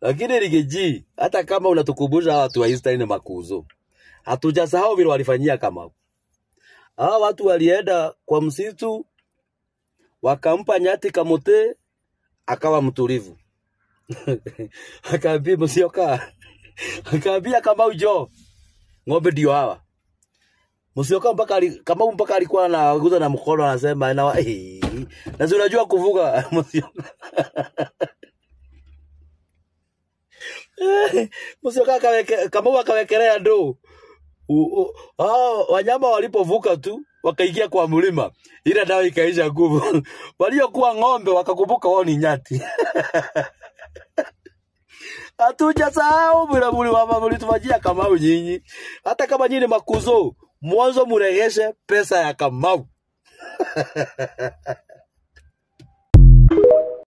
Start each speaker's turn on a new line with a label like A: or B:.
A: Lakini Riggy G, hata kama unatukumbusha watu wa Eastern makuzo, hatujasahau vile walifanyia Kamau. Hawa watu walienda kwa msitu wakampa nyati kamote, akawa mtulivu. Akaambia Musyoka, akaambia Kamau jo, ng'ombe ndio hawa. Musyoka mpaka Kamau mpaka alikuwa anaguza na mkono anasema na na si unajua kuvuga Musyoka. Musyoka akaweke, Kamau akawekelea ndoo. Wanyama walipovuka tu wakaingia kwa mlima, ile dawa ikaisha nguvu. Waliokuwa ng'ombe wakakumbuka wao ni nyati. Hatujasahau vile mlitufanyia Kamau nyinyi. Hata kama nyinyi ni makuzo, mwanzo muregeshe pesa ya Kamau.